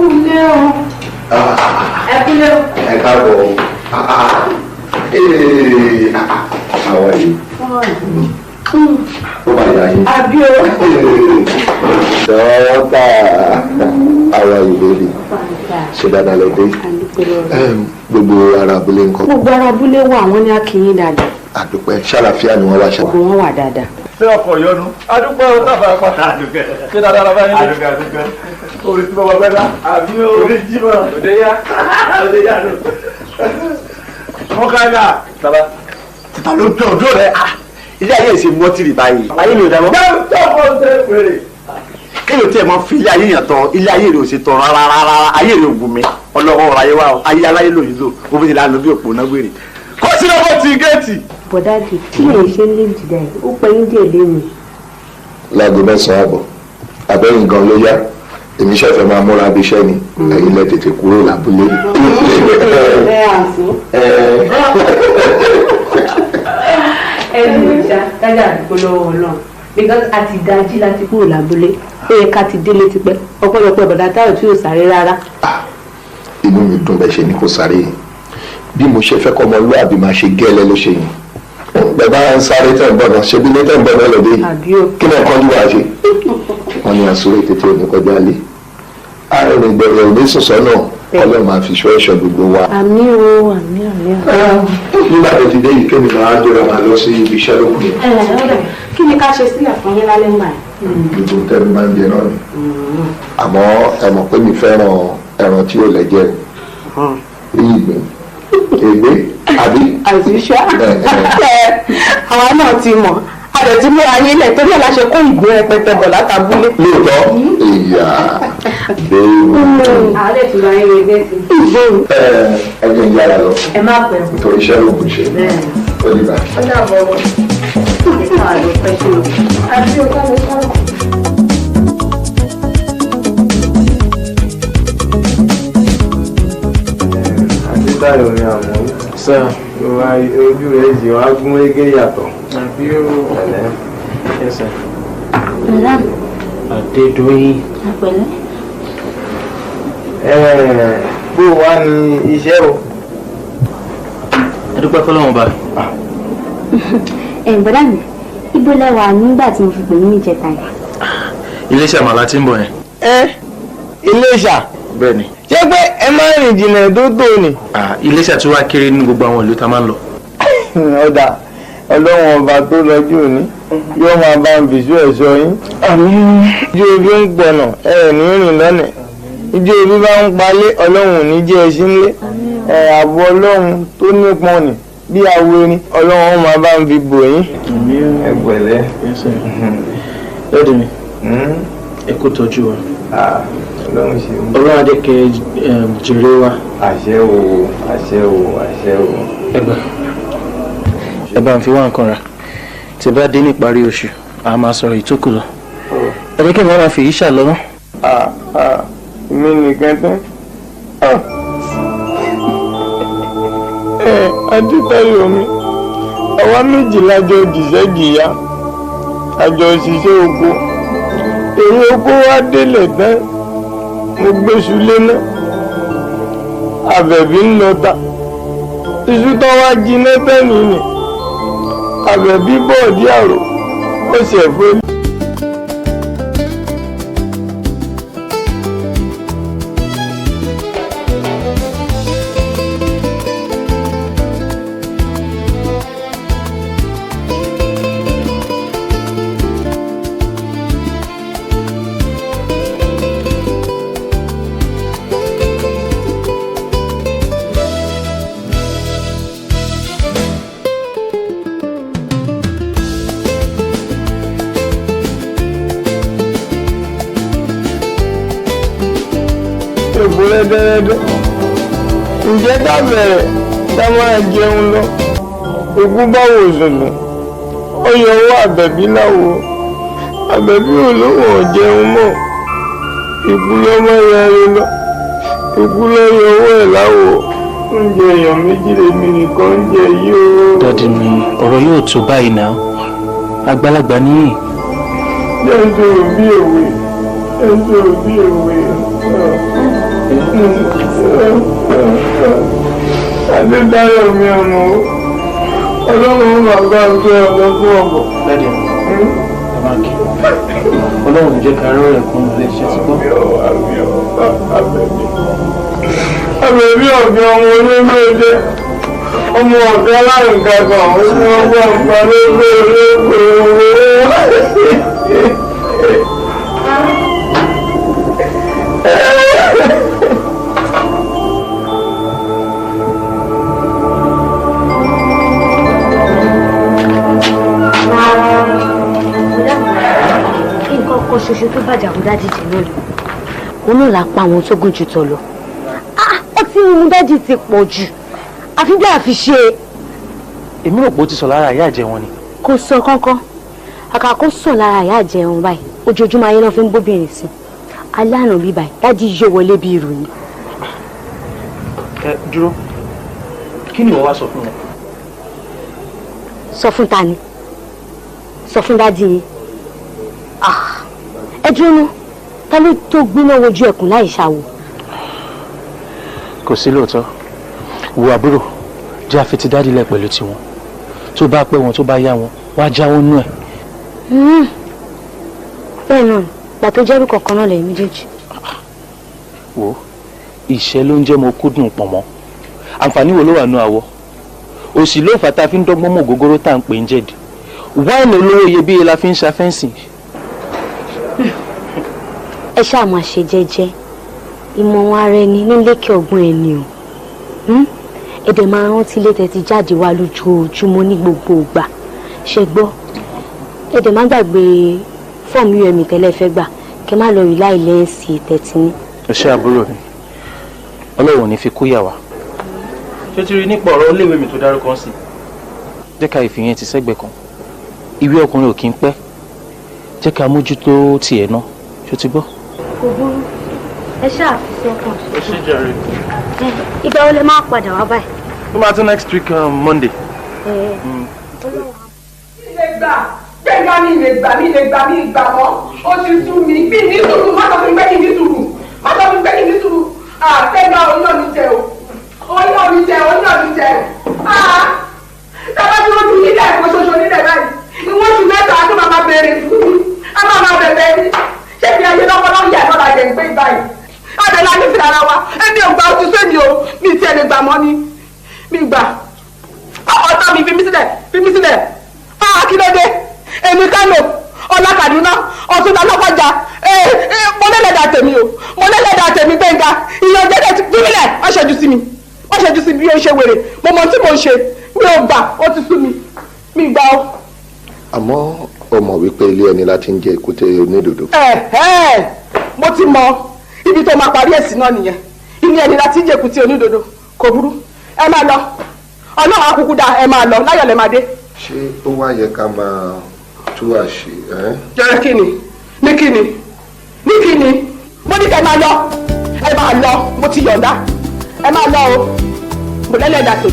Ilé o. Ẹ kúlé o. Ẹ káàbọ̀. Àwọn yìí ó máa yà yín. Àbí o. Dọ́tà, àwọn yìí bèbí, ṣe dáadáa lọ dé? Gbogbo ara abúlé ńkọ́? Gbogbo ara abúlé wà, wọ́n ní akínyín dáadáa. Àdúpẹ́, ṣàlàfíà ni wọ́n wá ṣe. Gbogbo wọn wà dáadáa. Ṣé ọkọ̀ yọnu? Adúpẹ́ o, sábà pàtà. Àdúpẹ́. Ṣé dáadáa la bá yín? Àdúpẹ́, àdúpẹ́. Orí tí bàbá bẹ́ẹ̀ dá. Àbí o. Orí jímọ̀. Òde yá. Òde yá lò. Wọ́n ká yá. Bàbá, títà ló dùn ọdún rẹ̀. Ilé ayé ìṣe mọ́tìrì báyìí. Ayé mi ò dá mọ́. Bẹ́ẹ̀ tó fọ́ ṣe wèrè. Kéèyàn tí ẹ máa fi ilé ayé yàn tán, ilé ayé rẹ̀ ò ṣe tán rárá rárá, ayé rẹ̀ ò gùn mí. Ọlọ́wọ́ ọ̀rọ̀ ayé wa o, ayé aláyé lòyìn lò, ó fi ti lánàá bí òpó náà wèrè. Kó sí lọ́wọ́ ti géètì. Bọ̀dáàdì, kí lè ṣe ń lé jìdá yìí? Ó pẹ́ yín díẹ̀ lémi. 9:30 abẹ́yìn gan ló yá, èmi ṣẹ̀fẹ̀ máa múra bí iṣẹ́ ni, ẹ̀yin lẹ tètè kúrò lábúlé. Ẹ àǹsó. Ẹ lè ṣá dájà àdúgbò lọ́wọ́ Ọlọ́run because a ti dájí láti kúrò lábúlé, ó yẹ ká ti délé tipẹ́, ọ̀pọ̀lọpọ̀ bọ̀dá táwọn tí ò sáré rárá. Inú mi dùn bẹ́ẹ̀ ṣe ni kò sáré yìí, bí mo ṣe fẹ́ kọ́ ọmọlúwàbí máa ṣe gẹ́lẹ́ ló ṣe yìí. Bẹ́ẹ̀ bá ń sáré tẹ̀ ń bọ̀ náà, ṣe bí ilé tẹ̀ ń bọ̀ náà lọ́dẹ yìí, kí náà kọ́jú wá ṣe. Wọ́n ní àsúré tètè òní kọjá lé, arìnrìn gbẹ̀rẹ̀ òní sọ̀sọ́ náà, Ọlọ́run máa fi ṣọ́ ẹ̀ṣọ́ gbogbo wa. Àmín o, àmín, àmín, àmín. Nígbà tó ti dé yìí, kémi máa dúró máa lọ sí ibi iṣẹ́ lókun yẹn. Kí ni ká ṣe sílẹ̀ fún yín lálẹ́ ńgbà yẹn? Gbogbo tẹ́mi máa ń jẹ náà ni, àmọ́ ẹ mọ̀ pé mi fẹ́ràn ẹran tí ò lẹ́jẹ̀, bí ìgbín, ègbé àbí. Àṣìṣe àwa náà ti mọ̀, a lè ti múra yín lẹ̀ torí ẹ̀ la ṣe kó ìgbín rẹpẹtẹ bọ̀ látàbúlé. Lóòótọ́, ìyá bẹ́ẹ̀. Àárẹ̀ tí wàá yẹ bẹ́ẹ̀ sí. Ẹ ẹ jẹ́ ń yára lọ. Ẹ má pẹ́ o. Nítorí iṣẹ́ ló kù ṣe. Ó dìgbà. Ó dàbọ̀ wọ̀. Ẹ káà lọ pẹ́ sí o. Àbí o ká lọ sọ́rọ̀. Adébáyọ̀ ni àmọ́ Sir. Ojú rẹ̀ sì wá gún régé yàtọ̀. Àbí o. Pẹ̀lẹ́. Yes, sir. Bọ̀dá. Adédoyin. Àpẹ̀lẹ́. Bó wá ní iṣẹ́ o? Ẹ dúpẹ́ fọlọ́run bá. Ẹ̀ bọ̀dá mi, ibo lẹ wà nígbà tí mo fi pè yín níjẹta yẹn? Iléṣà màlá tí ń bọ̀ yẹn. Ẹ Iléṣà. Bẹ́ẹ̀ni. Ṣé pé ẹ máa ń rìn jìnnà tó tó ni? Iléṣà tí wàá kéré nínú gbogbo àwọn ìlú tá a máa ń lọ. Ọ̀dà, Ọlọ́run ọba tó lọ́jọ́ òní yóò máa bá ń fìṣú ẹ̀ṣọ́ yín. Ijó ebi ń pọ̀nà, ẹ ẹ̀ ní rìn lọ́nà. Ijó ebi bá ń palé, Ọlọ́run ò ní jẹ́ ẹ sí nílé. Ẹ ààbò Ọlọ́run tó nípọn nì bí awo erin, Ọlọ́run ó máa bá ń fi bò yín. Ẹ pẹ̀lẹ́. Lọ́dún mi, ẹ kó tọ́jú wa. Ọlọ́run ṣe mú. Ọlọ́run á jẹ́ kẹ́ ẹ jèrè wa. Àṣẹ o, àṣẹ o, àṣẹ o. Ẹ gbà, ẹ bá ń fi wá nǹkan rà, tí bá dé níparí oṣù, a máa sọ̀rọ̀ ìtókù lọ. Ẹ jẹ́ kí n máa fi èyí ṣàlọ́wọ́. Mi nìkan tán. Ẹ Adétayọ̀ mi, àwa méjì lájọ jìṣẹ́ jìyà, àjọ ṣiṣẹ́ oko. Èrè oko wa délẹ̀ tán, mo gbéṣu léná, àbẹ̀bí ń lọ ta. Iṣu tó wá jiná tán nìyí, àbẹ̀bí bọ́ọ̀dí àrò, ó ṣẹ̀fọ́. Èbó rẹ́dẹ́rẹ́dẹ́, ǹjẹ́ ká bẹ̀rẹ̀ ká máa jẹun lọ? Ikú bá wò sùnùn, ó yọ owó àbẹ̀bí láwo, àbẹ̀bí ò lóun ò jẹun mọ́. Ikú ló mọ́ yẹrin lọ, ikú ló yọ owó ẹ̀ láwo. Oúnjẹ èèyàn méjì lèmi nìkan ń jẹ yìí o. Dádì mi, ọ̀rọ̀ yóò tó báyìí náà, àgbàlagbà níyì. Jẹ́ ń sọ̀rọ̀ bí èwe, jẹ́ ń sọ̀rọ̀ bí èwe. Adébáyọ̀ mi ọmọ ọlọ́run bàbá ń gbé ọmọ fún ọmọ. Bẹ́ẹ̀ni, ẹ máa kí. Ọlọ́run jẹ́ ká rọrẹ̀ kún un lè ṣe ti gbọ́. Àbẹ̀bí ọ̀gbìn ọmọ olóògbé ọmọ ọ̀gá láǹkà kan ó ní ọgbọ́n ọ̀gbọ́n lóògbé olóògbé owó. Nǹkan kan ṣoṣo tó bàjẹ́ àbúdá jíjẹ náà lọ òun náà la pa àwọn tó gùn jù tọ̀ lọ. Ó ti mú dájì ti pọ̀ jù, àfi bí àfi ṣe. Èmi rò pé ó ti sọ lára ìyá àjẹ wọn ni. Kò sọ kankan, àkà kó sùn lára ìyá àjẹ wọn báyìí, ojoojúmọ́ ayé náà fi ń bóbìnrin sí alárùn bíbá yìí, dájì yóò wọlé bí ìròyìn. Ẹ dúró, kí ni ìwọ wá sọ fún wọn? Sọ fún ta ni? Sọ fún dádì yín? Ẹ dúró ná, ta ló tó gbóná wojú ẹkùn láì ṣàwò? Kò sí lóòótọ́. Wo àbúrò, jẹ́ àfitì dádì lẹ̀ pẹ̀lú tiwọn. Tó bá pẹ́ wọn, tó bá yá wọn, wá jáwọ́ nú ẹ̀. Bẹ́ẹ̀ náà, gbà tó jẹ́rú kọ̀ọ̀kan náà lẹ́yìn méjèèjì. Wo, ìṣẹ́ ló ń jẹ́ mo kúndùn pọ̀ mọ́. Àǹfààní wo ló wà nú àwọ̀? Òṣì ló fà tá a fi ń dọ́gbọ́n mọ́ ògógóró tá à ń pè ń jẹ̀dì. Wáìnì olówó iyebíye la fi ń ṣafẹ́ǹsì. Ẹ ṣáà máa ṣe jẹ́jẹ́, ìmọ̀ ara ẹni nílékè ọgbọ́n ẹni o. Ẹ dẹ̀ máa rántí ilé tẹ́ ti jáde wá lójoojúmọ́ ní gbogbo ìgbà, ṣe gbọ́? Ẹ dẹ̀ má gbàgbé fọ́ọ̀mù UME tẹ́lẹ̀ fẹ́ gbà, kẹ́ má lọ rí láì lẹ́ǹsì tẹ̀tí ní. Ẹ ṣé àbúrò mi, Ọlọ́run ò ní fi kú yà wá. Ṣé ti rí nípa ọ̀rọ̀ iléèwé mi tó dárúkọ sí? Jẹ́ ká ìfìyẹn ti sẹ́gbẹ̀ẹ́ kan. Ìwé ọkùnrin ò kí ń pẹ́. Jẹ́ ká mójútó tiẹ̀ náà, ṣó ti gbọ́? Kò burú, ẹ ṣáà fi sọ́kàn. Ẹ ṣé jàre. Ìgbà wo lẹ máa padà wá báyìí? Ó máa tún next week Monday. Mi lè gbà Gbẹ̀ngà, mi lè gbà, mi lè gbà, mi gbà mọ́. Ó ti sú mi, mi ní sùúrù. Má sọ fún mi pé kí n ní sùúrù, má sọ fún mi pé kí n ní sùúrù. Gbẹ̀ngà, òun náà mi jẹ o, òun náà mi jẹ, òun náà mi jẹ. Tábà tí wọ́n ti nílẹ̀ ẹ̀kọ́ ṣoṣo nílẹ̀ báyìí, ìwọ́n oṣù mẹ́ta tó máa ma bèrè fún mi, á máa ma bẹ̀bẹ̀ ní. Ṣé ìgbé ayé lọ́pọ̀lọpọ̀ yà lọ́la jẹ̀ ń gbé báyìí? Àdàlà nífẹ̀ẹ́ ara wa, ẹni ò gbà, ó ti sún èmi o, mi tiẹ̀ lè gbà mọ́ ni, mi gbà. Ọ̀tá mi, fi mí sílẹ̀, fi mí sílẹ̀. Kí ló dé? Èmi Kánò, ọ̀la Kàdúná, ọ̀túnla Lọ́kọjà. Mo lẹ́lẹ̀dà tèmi o, mo lẹ́lẹ̀dà tèmi. Gbẹ̀ngà, ìyọ̀ jẹ́jẹ́ ti fi mí lẹ̀. Má ṣẹ́jú sí mi, má ṣẹ́jú sí mi bí ó ṣe wèrè. Mo mọ tí mo ń ṣe, mi ò gbà, ó ti sú mi, mi gbà o. Àmọ́ o mọ̀ wípé ilé ẹni láti ń jẹ èkúté onídòdó. Mo ti mọ ibi tó máa parí ẹ̀sìn náà nìyẹn. Ilé ẹni láti ń jẹ èkúté onídòdó. Kò burú, ẹ máa lọ, Ọlọ́run akúkú dá, ẹ máa lọ láyọ̀, lẹ máa dé. Ṣé ó wá yẹ ká máa tú àṣì? Jẹ́rẹ́ kí ni? Ní kí ni? Ní kí ni? Mo ní kẹ́ máa lọ, ẹ máa lọ, mo ti yọ̀ǹda, ẹ máa lọ o, mo lẹ́lẹ́dàá tó.